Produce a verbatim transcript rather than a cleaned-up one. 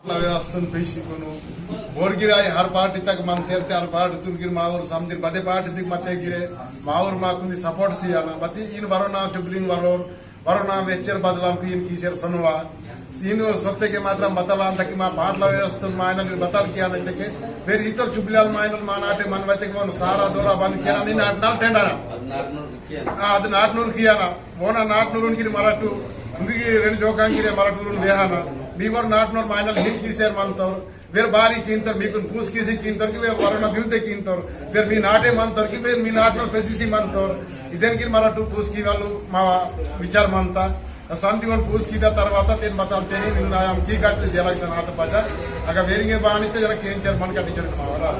व्यवस्थन पेशी कोनु। बोरगिराई हर पार्टी तक मन तेरते हर पार्टी तुर्गिर मावर समदिर बदे पार्टी दिक मते गिरे मावर माकुंदी सपोर्ट सियाना। बती इन वरोना चुबलिंग वरोर, वरोना वेचर बदलाम की इन कीसेर सनुवा। सीन सोते के मात्रा बतलाम तक मा पाटला व्यवस्थन मायनल बतल किया नहीं तके। फिर इतर चुबलियाल मायनल मानाटे मन वते को सारा दोरा बंद किया नहीं नाट नाल टेंडरा। हाँ, अद नाटनूर कियाना। मोना नाटनूरुन गिरी मराठू, उंदिगी रेंड जोकांगिरी मराठूरुन वेहाना। मीवर नाटनूर माइनल हिल कीसेर मंतोर। वेर बारी कींतोर, मीकुन पूस कीसी कींतोर कि वेर वरोना दिलते कींतोर। वेर मी नाटे मंतोर कि वेर मी नाटनूर पेसिसी मंतोर। इदेन गिरी मराठू पूस की वालू मा विचार मंता। अ संदिवन पूस कीदा तरवाता तेन बताल तेने निर्णय हम की काटते election आत पजा। अगर वेरिंगे बानी ते जरा केंचर मन का टीचर मावरा।